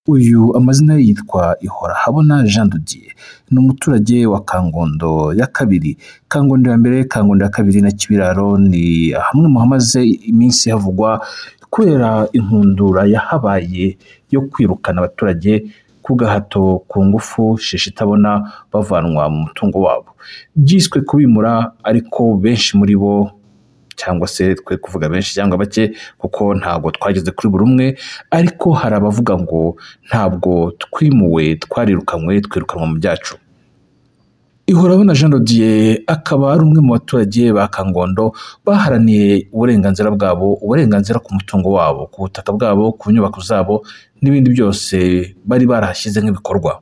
Uyu amazina ye yitwa Ihorahabona Jean de Dieu, ni umuturage wa Kangondo ya kabiri. Kangondo ya mbere, Kangondo ya kabiri na Kibiraro ni hamwe mu hamaze iminsi havugwa kubera inkundura yahabaye yo kwirukana abaturage ku gahato, ku ngufu, shishi itabona, bavanwa mu mutungo wabo. Byiswe kubimura ariko benshi muri bo, cyangwa se twe kuvuga benshi cyangwa bake kuko ntabwo twageze kuri buri umwe, ariko hari abavuga ngo ntabwo twimuwe, twarirukanwe, twirukanwa mu byacu. Ihorabona Jean de Dieu akaba ari umwe mu baturage ba Kangondo baharaniye uburenganzira bwabo, uburenganzira ku mutungo wabo, ku butaka bwabo, ku nyubako zabo n'ibindi byose bari barahashyize nk'ibikorwa.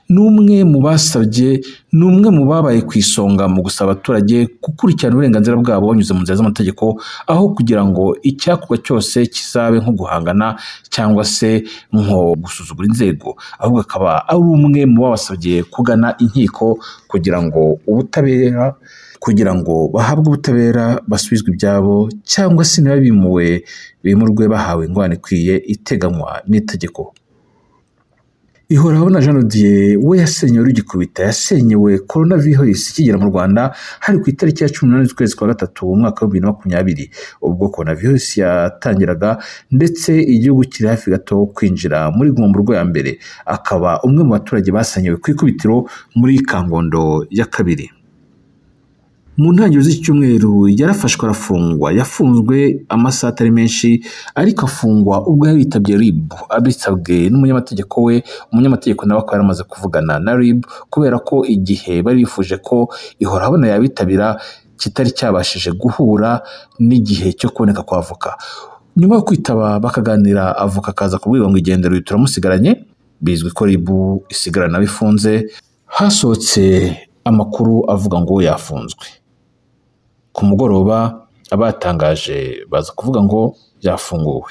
Ni umwe mu basabye, ni umwe mu babaye ku isonga mu gusaba abaturage gukurikirana uburenganzira bwabo banyuze mu nzira z'amategeko, aho kugira ngo icyakorwa cyose kizabe nko guhangana cyangwa se nko gusuzugura inzego, ahubwo akaba ari umwe mu babasabye kugana inkiko kugira ngo ubutabera, kugira ngo bahabwe ubutabera, basubizwe ibyabo, cyangwa se niba bimuwe bimurwe bahawe ingurane ikwiye iteganywa n'itegeko. Ihorabona Jean de Dieu we yasenyewe rugikubita, yasenyewe corona virus ikigera mu Rwanda hari ku itariki ya 18 z'ukwezi kwa gatatu mu mwaka wa 2020, ubwo corona virus yatangiraga ndetse igihugu kiri hafi gato kwinjira muri guma mu rugo ya mbere, akaba umwe mu baturage basenyewe ku ikubitiro muri Kangondo ya kabiri. Mu ntangiriro z'iki cyumweru yarafashwe arafungwa, yafunzwe amasaha atari menshi ariko afungwa ubwo yari yitabye RIB abisabwe n'umunyamategeko we. Umunyamategeko nawe akaba yaramaze kuvugana na RIB kubera ko igihe bari bifuje ko Ihorahabona yabitabira kitari cyabashije guhura n'igihe cyo kuboneka kwa avoka. Nyuma yo kwitaba bakaganira, avoka akaza kubwirwa ngo igendere uyu turamusigaranye, bizwi ko RIB isigarana bifunze. Hasohotse amakuru avuga ngo yafunzwe. Ku mugoroba abatangaje baza kuvuga ngo yafunguwe.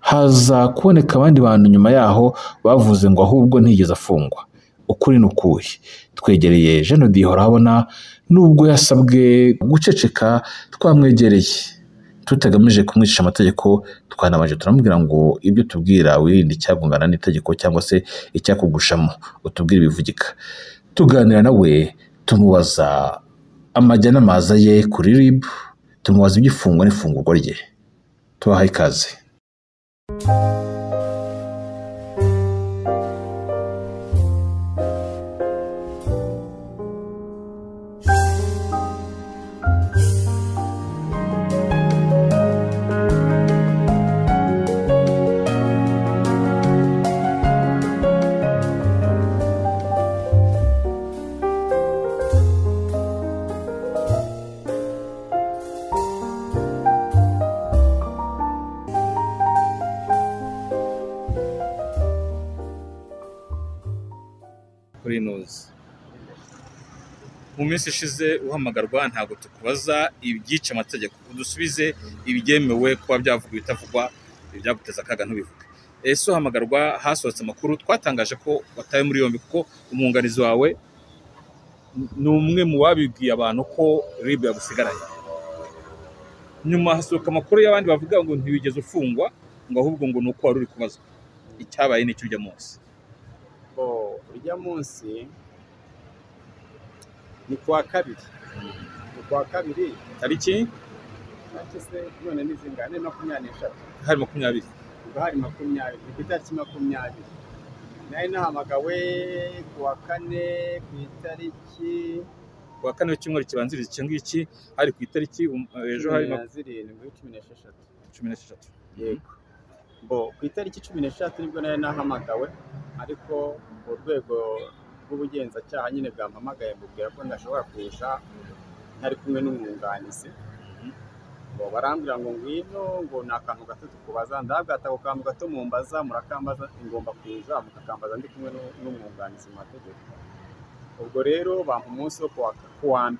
Haza kuboneka abandi bantu nyuma yaho bavuze ngo ahubwo ntigeze afungwa. Ukuri ni ukuhe? Twegereye Jean de Dieu Ihorahabona, nubwo yasabwe guceceka twamwegereye tutagamije kumwicisha amategeko, twanabanje turamubwira ngo ibyo tubwira wirinde icyagongana n'itegeko cyangwa se icyakugushamo, utubwire ibivugika. Tuganira nawe tumubaza amajya n'amaza ye kuri RIB, tumubaza iby'ifungwa n'ifungurwa rye. Tubahaye ikaze. Kuri Inoze. Mu minsi ishize uhamagarwa ntabwo tukubaza ibyica amategeko, udusubize ibyemewe kuba byavugwa ibitavugwa, ibyaguteza akaga ntubivuge. Ese uhamagarwa hasohotse amakuru twatangaje ko watawe muri yombi kuko umwunganizi wawe ni umwe mu babibwiye abantu ko RIB yagusigaranye. Nyuma hasohoka amakuru y'abandi bavuga ngo ntiwigeze ufungwa, ngo ahubwo ngo ni uko wari uri kubazwa. Icyabaye ni ujya munsi. Urya munsi ni kuwa kabiri, ni kuwa kabiri tariki none ni zingane 23, hari 20, ubwo hari 20, ni ku itariki 20. Nari nahamagawe kuwa kane ku itariki kuwa kane w'icyumweru kibanziriza iki ngiki, hari ku itariki ejo hari 7, 16, 16. Yego. Bo ku itariki 16 nibwo nari nahamagawe, ariko urwego rw'ubugenzacyaha nyine bwampamagaye mbubwira ko ndashobora kuza ntari kumwe n'umwunganizi. Bo barambwira ngo ngwino, ngo ni akantu gato tukubaza. Ndabwata ako kantu gato mumbaza, murakambaza, ngomba kuza mukakambaza ndi kumwe n'umwunganizi mu mategeko. Ubwo rero bampa umunsi wo kuwa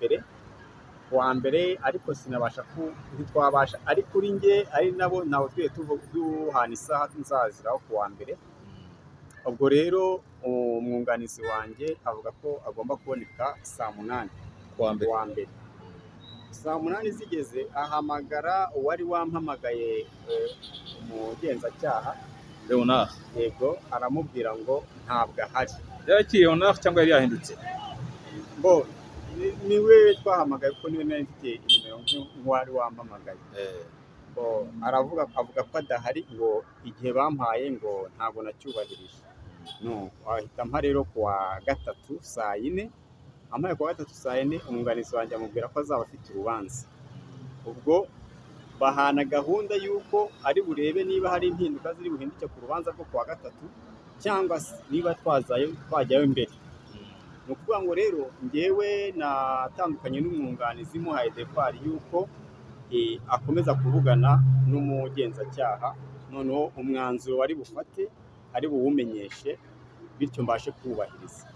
mbere, ariko sinabasha ntitwabasha, ari kuri nge ari nabo ntawe twiye duhana isaha nzaziraho kuwa mbere. Ubwo rero umwunganizi wanjye avuga ko agomba kuboneka saa 8 kuwa mbere. Saa 8 zigeze ahamagara uwari wampamagaye umugenzacyaha Leonard. Yego, aramubwira ngo ntabwo ahari. Yari akiri Leonard cyangwa yari yahindutse? Bo niwe twahamagaye kuko niwe nari mfite inimero nk'uwari wampamagaye. Bo aravuga, avuga ko adahari, ngo igihe bampaye ngo ntabwo nacyubahirije. No ahita ampa rero kuwa gatatu saa yine, ampaye kuwa gatatu saa yine, umwunganizi wanjye amubwira ko azaba afite urubanza. Ubwo bahana gahunda y'uko ari burebe niba hari impinduka ziri buhinduke ku rubanza rwo kuwa gatatu, cyangwa se niba twazayo twajyayo mbere. Ni ukuvuga ngo rero njyewe natandukanye n'umwunganizi muhaye devoir y'uko akomeza kuvugana n'umugenzacyaha, noneho umwanzuro wari bufate ari buwumenyeshe, bityo mbashe kuwubahiriza.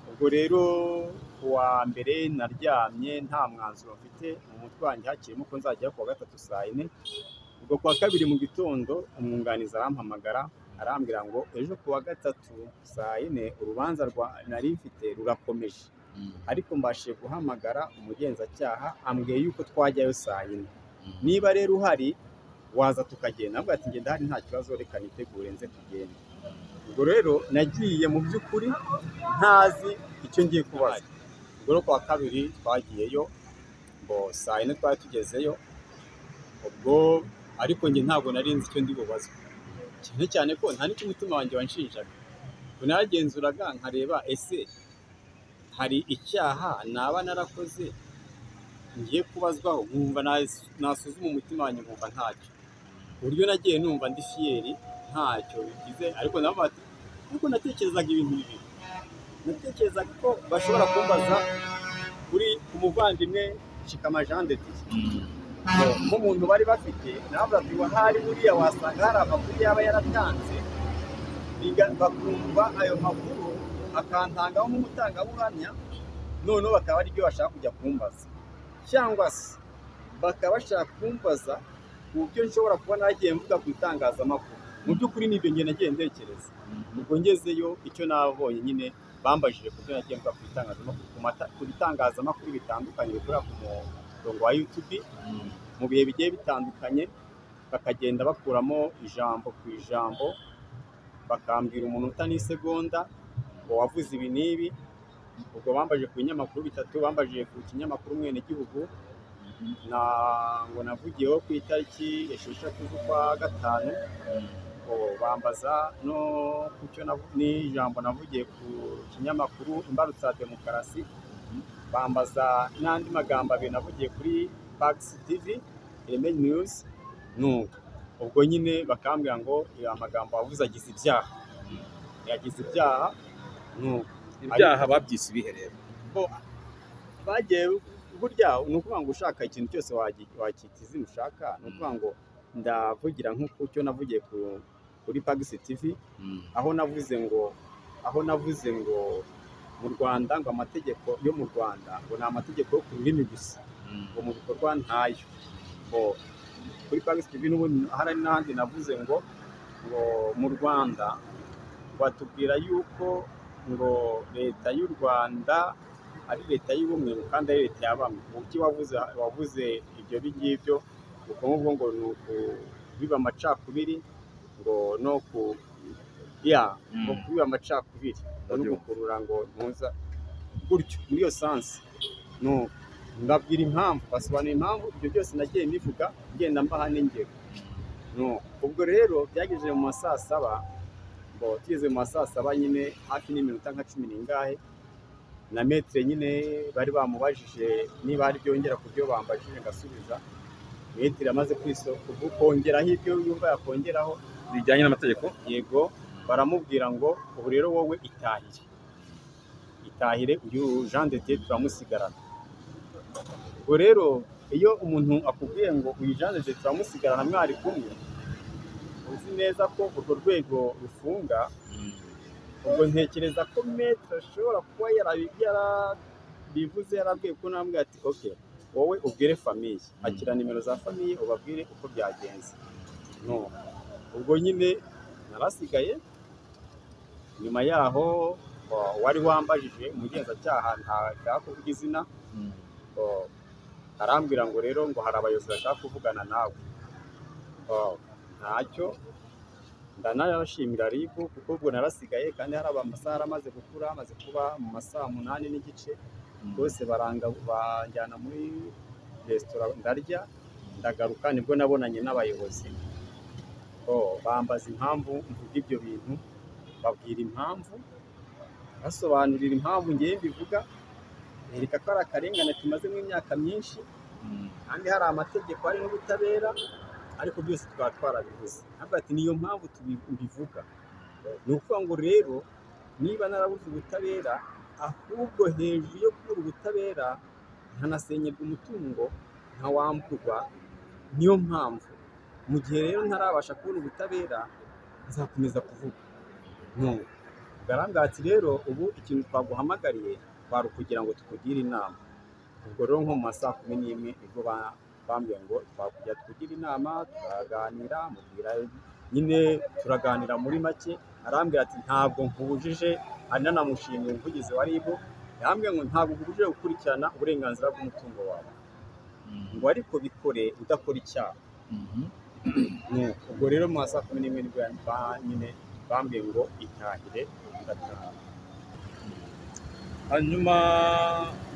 Ubwo rero kuwa mbere naryamye nta mwanzuro mfite mu mutwe wanjye, hakirimo ko nzajya kuwa gatatu saa yine. Ubwo kuwa kabiri mu gitondo umwunganizi arampamagara arambwira ngo ejo kuwa gatatu saa yine urubanza rwa nari mfite rurakomeje, ariko mbashije guhamagara umugenzacyaha ambwiye yuko twajyayo saa yine, niba rero uhari waza tukagenda. Nabwo ati ngenda hari nta kibazo, reka nitegure nze tugende. Ubwo rero nagiye mu by'ukuri ntazi icyo ngiye kubaza. Ubwo rero kuwa kabiri twagiyeyo, ngo saa yine twari tugezeyo. Ubwo ariko njye ntabwo nari nzi icyo ndi bubazwe, cyane cyane ko nta n'icyo umutima wanjye wanshinjaga. Naragenzuraga nkareba ese hari icyaha naba narakoze ngiye kubazwaho, nkumva nasuzuma umutima wanjye nkumva ntacyo. Uburyo nagiye numva ndi fiyeri ntacyo bigize, ariko nabo bati ariko natekerezaga ibintu bibiri. Natekerezaga ko bashobora kumbaza kuri umuvandimwe Shikama Jean de Dieu nk'umuntu bari bafite, navuga ati hari buriya wasanga hari amakuru yaba yaratanze, bakumva ayo makuru akantangaho nk'umutangabuhamya, noneho bakaba ari byo bashaka kujya kumbaza, cyangwa se bakaba bashaka kumbaza ku byo nshobora kuba nagiye mvuga ku itangazamakuru. Mu by'ukuri nibyo njye nagiye ntekereza. Ubwo ngezeyo icyo nabonye nyine bambajije ku byo nagiye mvuga ku itangazamakuru, ku bitangazamakuru bitandukanye bikorera ku murongo wa YouTube mu bihe bigiye bitandukanye, bakagenda bakuramo ijambo ku ijambo, bakambwira umunota n'isegonda ngo wavuze ibi n'ibi. Ubwo bambajije ku binyamakuru bitatu, bambajije ku kinyamakuru Umwenegihugu na ngo navugiyeho ku itariki 6 z'ukwa gatanu, bambaza no ku cyo n'ijambo navugiye ku kinyamakuru Imbarutso ya Demokarasi, bambaza n'andi magambo abiri navugiye kuri Pax TV Ireme News. Nuko ubwo nyine bakambwira ngo amagambo wavuze agize ibyaha, yagize ibyaha. Nuko ibyaha babyise ibihe rero bo bagiye burya ni ukuvuga ngo ushaka ikintu cyose wakita izina ushaka. Ni ukuvuga ngo ndavugira nk'uko cyo navugiye kuri Pax TV, aho navuze ngo mu Rwanda ngo amategeko yo mu Rwanda ngo ni amategeko yo ku rurimi gusa, ngo mu bikorwa ntayo. Kuri Pax TV n'ubundi hari n'ahandi navuze ngo mu Rwanda batubwira yuko ngo leta y'u Rwanda ari leta y'ubumwe kandi ari leta ya bamwe. Uki wavuze ibyo bigibyo uko ngubwo ngo ni ukubiba amacakubiri, ngo no ku ya ngo kubiba amacakubiri no gukurura ngo ntuza gutyo muri iyo sansi. No ndabwira impamvu, basobanura impamvu ibyo byose nagiye mbivuga ngenda mbaha n'ingero. No ubwo rero byageze mu ma saa saba, ngo tugeze mu ma saa saba nyine hafi n'iminota nka 10 n'ingahe, na metre nyine bari bamubajije niba hari byongera ku byo bambajije ngasubiza. Metre amaze kongeraho ibyo yumva yakongeraho bijyanye n'amategeko, yego, baramubwira ngo ubu rero wowe itahire, itahire uyu Jean de Dieu turamusigarana. Ubwo rero iyo umuntu akubwiye ngo uyu Jean de Dieu turamusigarana mwari kumwe, uzi neza ko urwo rwego rufunga. Ubwo ntekereza ko metre ashobora kuba yarabivuze, yarabwiye ko nambwiye ati okay wowe ubwire famiye, akira nimero za famiye ubabwire uko byagenze. No ubwo nyine narasigaye. Nyuma yaho wari wambajije umugenzacyaha ntashaka kuvuga izina, arambwira ngo rero ngo hari abayobozi bashaka kuvugana nawe. Ntacyo, ndanabashimira RIB kuko ubwo narasigaye, kandi hari amasaha amaze gukura, amaze kuba mu masaha 8:30, bose baranga banjyana muri resitora ndarya, ndagaruka, nibwo nabonanye n'abayobozi. Bambaza impamvu mvuga ibyo bintu, babwira impamvu, basobanurira impamvu ngewe mbivuga, bereka ko ari akarengane tumazemo imyaka myinshi, kandi hari amategeko, hari n'ubutabera, ariko byose tukaba twarabivuze. Ntabwo ati niyo mpamvu tubivuga. Ni ukuvuga ngo rero niba narabuze ubutabera, ahubwo hejuru yo kubura ubutabera nkanasenyerwa umutungo, nkawamburwa, niyo mpamvu mu gihe rero ntarabasha kubona ubutabera nzakomeza kuvuga. Garangati rero ubu ikintu twaguhamagariye kwari ukugira ngo tukugire inama. Ubwo rero nko mu masaha 11 nibwo bambwiye ngo twakujya tukugira inama, turaganira, mubwira nyine turaganira muri make, arambwira ati ntabwo nkubujije, ananamushimiye umuvugizi wa RIB, yambwiye ngo ntabwo nkubujije gukurikirana uburenganzira bw'umutungo wawe, ngo ariko bikore udakora icyaha. Ubwo rero mu masaha 11 nibwo nyine bambwiye ngo itahire, ndataha. Hanyuma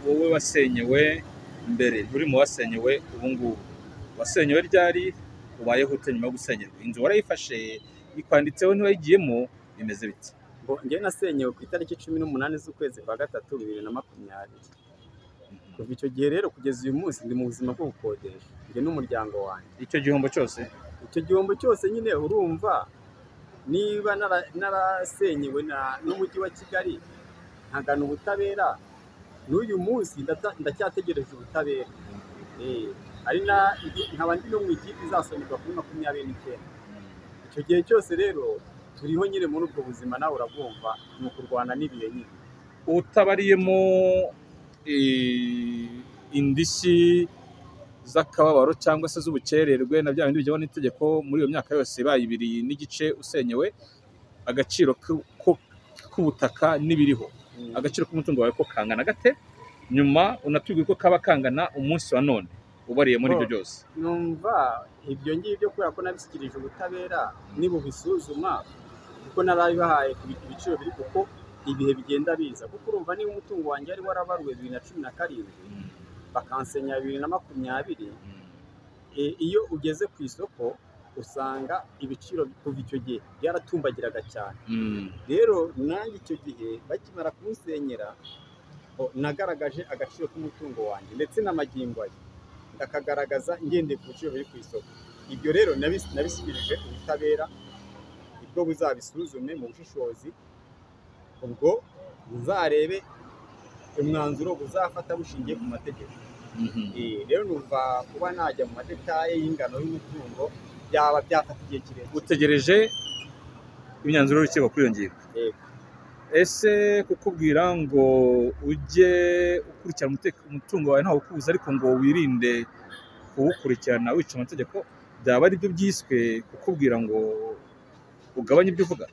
wowe wasenyewe mbere, nturi mu wasenyewe ubu ngubu, wasenyewe ryari? Ubayeho ute nyuma yo gusenyerwa? Inzu warayifashe ikwanditseho ntiwayigiyemo, bimeze bite? Njye nasenyewe ku itariki 18 z'ukwezi kwa 3 2020. Kuva icyo gihe rero kugeza uyu munsi ndi mu buzima bwo gukodesha, njye n'umuryango wanjye. Icyo gihombo cyose? Icyo gihombo cyose nyine urumva, niba narasenyewe n'umujyi wa Kigali nkagana ubutabera, n'uyu munsi ndacyategereje ubutabera. Ari nkaba ndi no mu ikipe izasomerwa kuri 29. Icyo gihe cyose rero turiho nyine muri ubwo buzima, nawe urabwumva, ni ukurwana n'ibihe nyine. Utabariyemo indishyi z'akababaro cyangwa se z'ubukererwe na bya bindi bijyanye n'itegeko, muri iyo myaka yose ibaye 2.5 usenyewe, agaciro k'ubutaka n'ibiriho, agaciro k'umutungo wawe ko kangana gate? Nyuma unatubwiye ko kaba kangana umunsi wa none ubariye muri ibyo byose. Numva ibyo ngibyo kubera ko nabishyikirije ubutabera nibubisuzuma, kuko narabibahaye ibiciro biri, kuko ibihe bigenda biza, kuko urumva niba umutungo wanjye wari warabaruwe 2017 bakansenya 2020, iyo ugeze ku isoko usanga ibiciro kuva icyo gihe byaratumbagiraga cyane. Rero nanjye icyo gihe bakimara kunsenyera nagaragaje agaciro k'umutungo wanjye, ndetse n'amagingo ayo ndakagaragaza ngendeye ku biciro biri ku isoko. Ibyo rero nabisubirije ubutabera, ibwo buzabisuzume mu bushishozi, ubwo buzarebe umwanzuro buzafata bushingiye ku mategeko. Rero numva kuba najya mu madetaye y'ingano y'umutungo byaba byafata igihe kirekire. Utegereje imyanzuro y'urukiko kuri iyo ngingo. Ese kukubwira ngo ujye ukurikirana umutungo wawe ntawe ukubuza, ariko ngo wirinde kuwukurikirana wica amategeko, byaba ari byo byiswe kukubwira ngo ugabanye ibyo uvuga?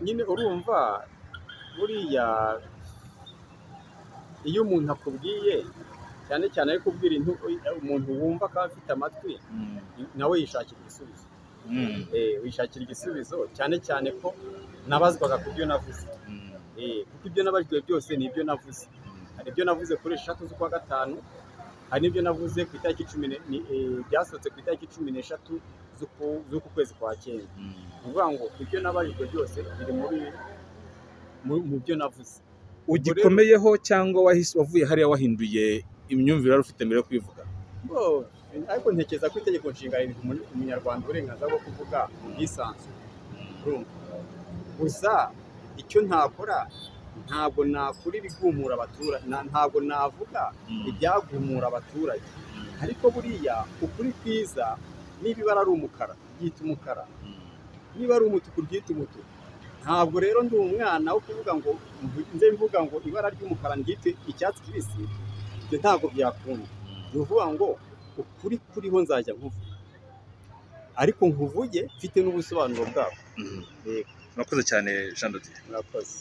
Nyine urumva buriya iyo umuntu akubwiye, cyane cyane ari kubwira umuntu wumva ko afite amatwi, nawe yishakira igisubizo. Wishakira igisubizo, cyane cyane ko nabazwaga ku byo navuze. Kuko ibyo nabajwe byose ni ibyo navuze. Hari ibyo navuze kuri 3 z'ukwa 5, hari n'ibyo navuze ku itariki 10 byasohotse ku itariki 13 z'uku kwezi kwa 9. Ni ukuvuga ngo ibyo nabajwe byose biri mu byo navuze. Ugikomeyeho cyangwa wavuye hariya wahinduye imyumvire wari ufite mbere yo kubivuga? Ariko ntekereza ko itegeko nshinga riha umunyarwanda uburenganzira bwo kuvuga mu bwisanzure. Gusa icyo ntakora, ntabwo nakora ibigumura abaturage, ntabwo navuga ibyagumura abaturage. Ariko buriya ukuri kwiza, niba ibara ari umukara ryita umukara, niba ari umutuku ryita umutuku. Ntabwo rero ndi umwana wo kuvuga ngo nze mvuga ngo ibara ry'umukara ryite icyatsi kibisi, ibyo ntabwo byakunda. Ni ukuvuga ngo ukuri kuriho nzajya nkuvuga, ariko nkuvuge mfite n'ubusobanuro bwabo. Murakoze cyane Jean de Dieu. Murakoze.